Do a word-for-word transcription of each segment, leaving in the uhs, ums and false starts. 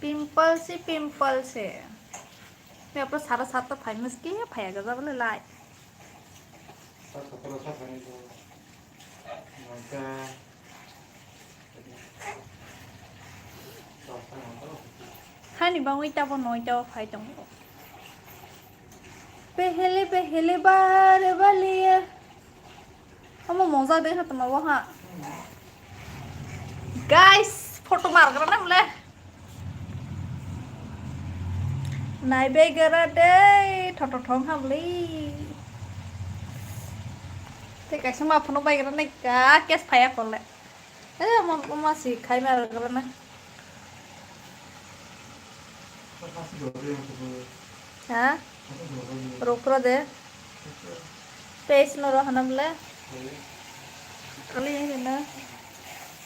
Pimple si pimple se. Ni apa sara sata phai mas ke phai ga jabale lai. Hani bangwi tabo noi tabo phai tongo. Pehele pehele baar baliye. Omo mojak de khatma bo ha. Guys, photo mar gra na mole. Nai be gra de, thoto thong ha mole. Te kaisa ma phono bai gra nai ka, kes phaya kole. Eh, ma, ma si khai ma gra na. Ha? Rukro de. Page no ro hanam le. Kali ni na.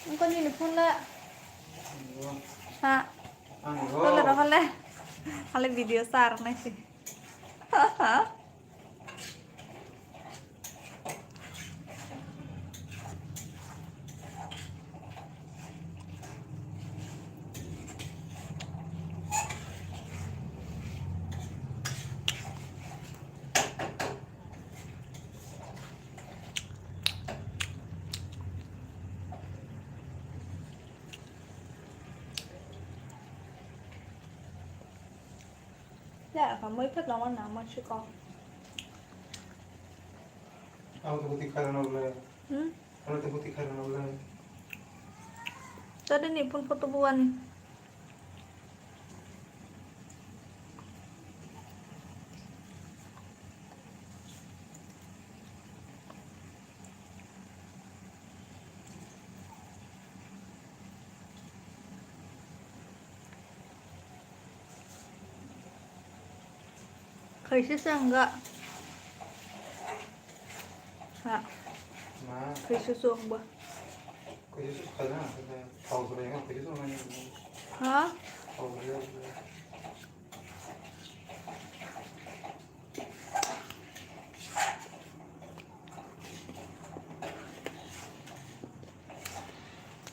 Engko ni phone la. Ha. Rohole, rohole. Hale video sar nai si. Ya, kamu ikut lawan nama sih kok. Ang tuh putih karena boleh. Hmm? Ano te buti kharna wala. Tadi ni pun photo buan. Kaisa se ang ga. Ha. Ma. Kaisa se ang ba. Kaisa se khala, khala. Tau khala, kaisa se ang. Ha? Tau khala.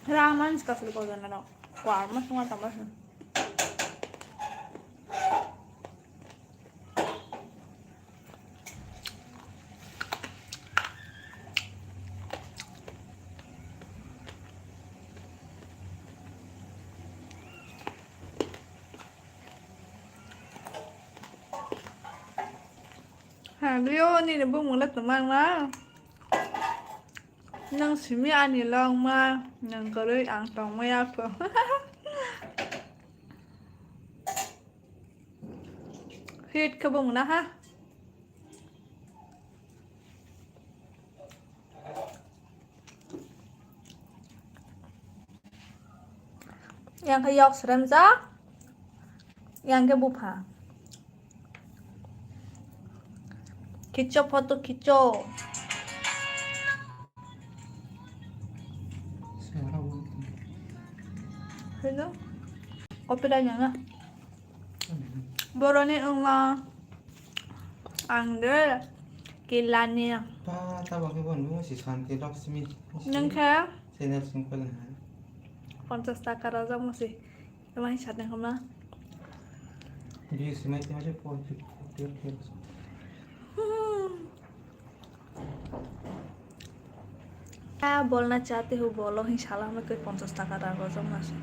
Rang man ska sulu ko jana no. Kwa mas ma ta mas. Ha, Leo, nini bumung le twmang na? Nang simi ani longma, nang kwrwi ang tongmaya pho. Hit khe bumung na ha? Yang khe yok sremjak, yang khe bupha. Khicho photo khicho. Hello. Copyright nang na. Boroni wngma ang de kilani. Pa, tabok khe bo nung si Shanti Lakshmi. Nung khe? Channel sing pal na. Ponchas taka rajak mo si. Tama hi satna khamna. Views mai tama se po. Hmm. Ah, bolna chahte ho bolo, hi sala hame koi ponchas taka rang rojak ma se.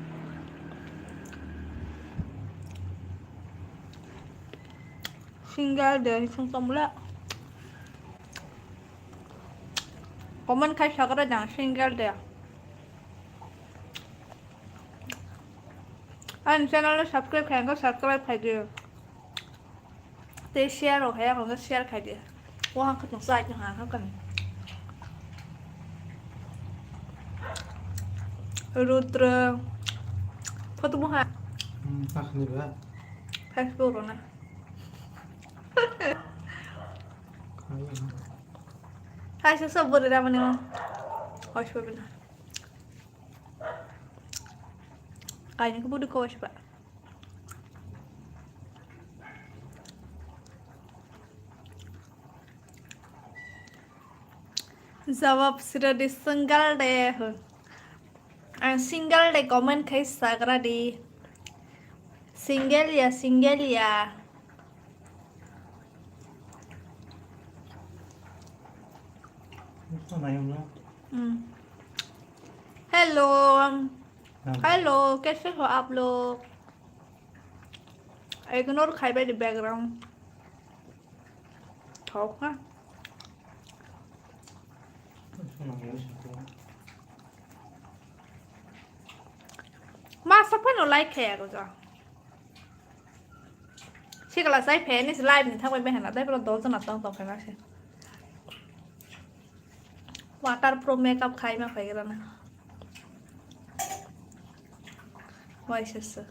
Single de hi sung tong bole. Comment khai sagra jang single de. Ani channel no subscribe khai, subscribe khai di. Tei share rok haya kho share khai di. Wahang khatno sai no ha khan. Rudra. Photo mo ha. Hmm, tak ni ba. Facebook ro na. Hai so so bore ra mane. Hospital na. Kaini ko budu ko wasiba. Jawab sira di single de. Ang single de comment khai sagra di. Single ya, single ya. Hmm. Hello. Hello, kaise ho aap log? Ignore khai bai di background. Thok ha. Masa phano like khaya go ja. Sikla sai phe ni live ni thangbai behena dai pura dol jana tong tong khai mase. Water pro makeup khai ma khai grana. Wai sasa.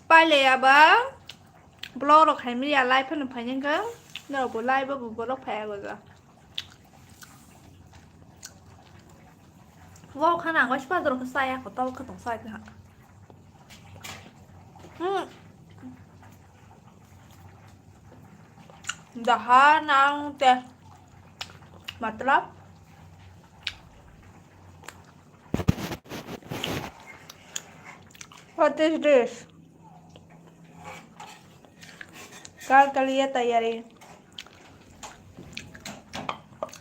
Paile aba vlog rok khai mili ya live phano phai nang khe. Norok bo live bo borok phai ya go ja. Wow khana ang waisa padrok khe chaya kho tau khe tong chai kha. Hmm. Daha nang te. Matlab. What is this? Kal kaliya tayari.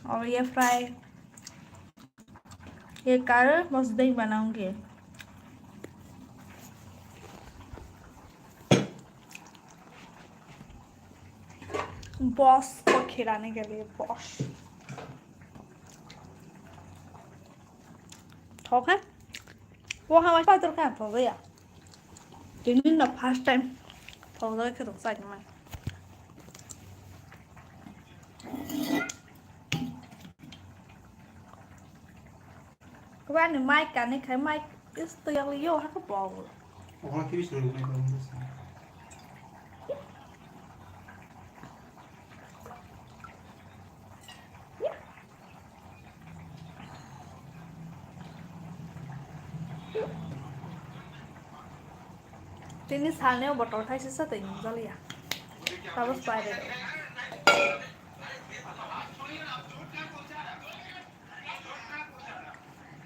Aur ye fry. ये कर बस दही बनाऊंगी। बॉस को खिलाने के लिए बॉस। थोक है? वो हमारे पास तो क्या थोक है? Tini no first time thokjagwi khe rwksa nai. Kwbani mic kanwi khai mic is to yagli yo ha khe bo. Oha khe bising rwknai khe. Tini salni o botol thaisa sa twi nung jaliya. Tabuk spider.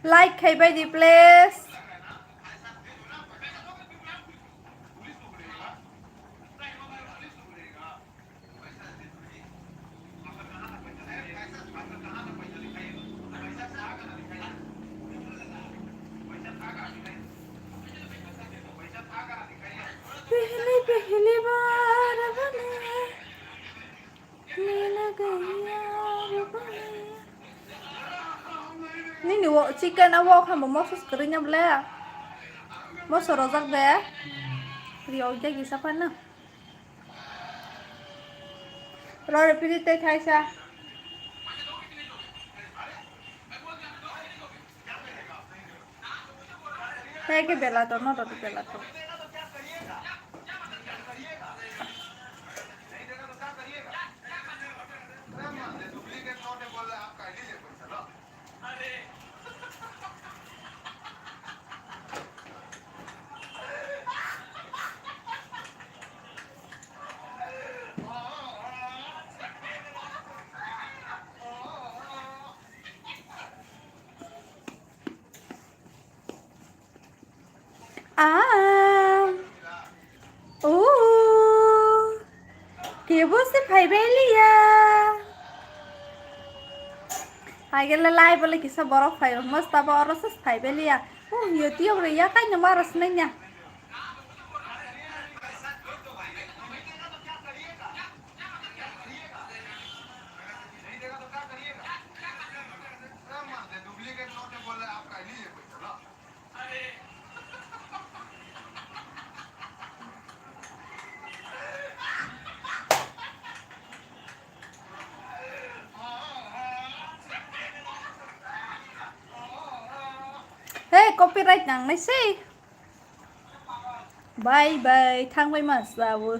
Like khai bai di, please. पहली पहली बार बने मिल गई यार बने। Nini wo chicken a wok hamo moso kwrwi na ble. Moso rojak de. Ri o jagi sapa na. Rori pili tei thaisa. Tei ke bela to, no to bela to. Ah. Oh. Kebo se phai bai liya. Hai gele lai bole kisa borok phai rok mas tabo oro se phai bai liya. Oh, yo tiyo re ya kai no maras nanya. Hey, copyright nangnai sei. Bye bye, thangbai ma sao.